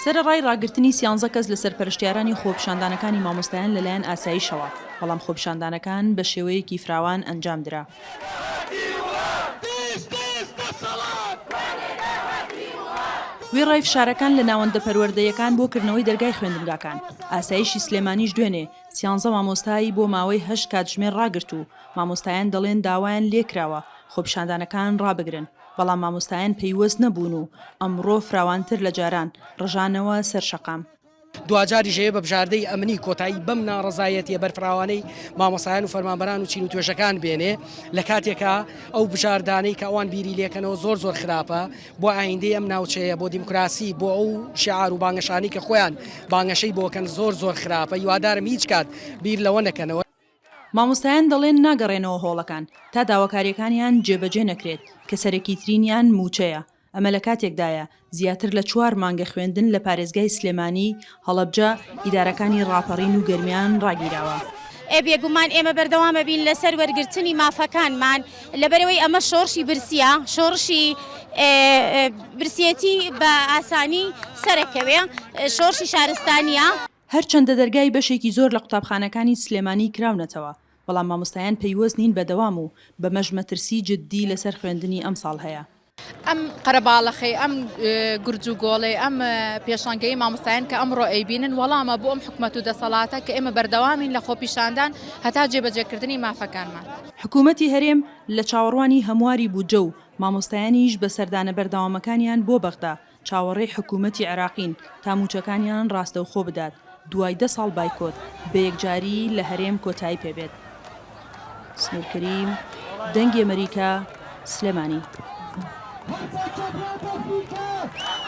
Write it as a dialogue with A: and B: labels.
A: سەرەڕای ڕاگرتنی سیانزە کەس لە سەرپەرشتیارانی خۆپیشاندانەکانی مامۆستایان لەلایەن ئاسایشەوە، بەڵام خۆپیشاندانەکان بە شێوەیەکی فراوان ئەنجامدرا. وێڕای فشارەکان لە ناوەندە پەروەردەیەکان بۆ کردنەوەی دەرگای خوێندنگاکان، ئاسایشی سلێمانیش دوێنێ سیانزە مامۆستای بۆ ماوەی هەشت کاتژمێر ڕاگرت و مامۆستایان دەڵێن داوایان لێکراوە خۆپیشاندانەکان ڕابگرن، بەڵام مامۆستایان پەیوەست نەبوون و ئەمڕۆ فراوانتر لە جاران ڕژانەوە سەر شەقام.
B: دواجاریش ئەوێ بە بژاردەی ئەمنی کۆتایی بەم ناڕەزایەتیە بەرفراوانەی مامۆستایان و فەرمانبەران و چین و توێژەکان بێنێ لە کاتێکا ئەو بژاردانەی کە ئەوان بیری لێکەنەوە زۆر زۆر خراپە بۆ ئایندەی ئەم ناوچەیە بۆ دیموکراسی بۆ ئەو شعار و بانگەشانەی کە خۆیان بانگەشەی بۆکەن زۆر زۆر خراپە هیوادارم هیچ کات بیر لەوە نەکەنەوە.
A: مامۆستایان دەڵێن ناگەڕێنەوە هۆڵەکان تا داواکارییەکانیان جێبەجێ نەکرێت کە سەرەکیترینیان مووچەیە، ئەمە لە کاتێکدایە زیاتر لە چوار مانگە خوێندن لە پارێزگای سلێمانی، هەڵەبجە، ئیدارەکانی ڕاپەڕین و گەرمیان ڕاگیراوە.
C: بێگومان ئێمە بەردەوام ئەبین لەسەر وەرگرتنی مافەکانمان، لەبەرئەوەی ئەمە شۆڕشی برسییە، شۆڕشی برسێتی بە ئاسانی سەرەکەوێ، شۆڕشی شارستانییە.
A: هەرچەندە دەرگای بەشێکی زۆر لە قوتابخانەکانی سلێمانی کراونەتەوە، بەڵام مامۆستایان پەیوەست نین بە دەوام و بەمەش مەترسی جددی لەسەر خوێندنی ئەمساڵ هەیە.
D: ئەم قەرەباڵەخەی، ئەم گورج و گۆڵەی، ئەم پێشەنگەی مامۆستایان کە ئەمڕۆ ئەیبینن وەڵامە بۆ ئەم حکومەت و دەسەڵاتە کە ئێمە بەردەوامین لە خۆپیشاندان هەتا جێبەجێکردنی مافەکانمان.
A: حکومەتی هەرێم لە چاوەڕوانی هەمواری بودجە و مامۆستایانیش بە سەردانە بەردەوامەکانیان بۆ بەغدا چاوەڕێی حکوومەتی عێراقین تا مووچەکانیان ڕاستەوخۆ بدات، دوای دە ساڵ بایکۆت، بە یەکجاری لە هەرێم کۆتایی پێ بێت. سنوور کەریم، دەنگی ئەمەریکا، سلێمانی.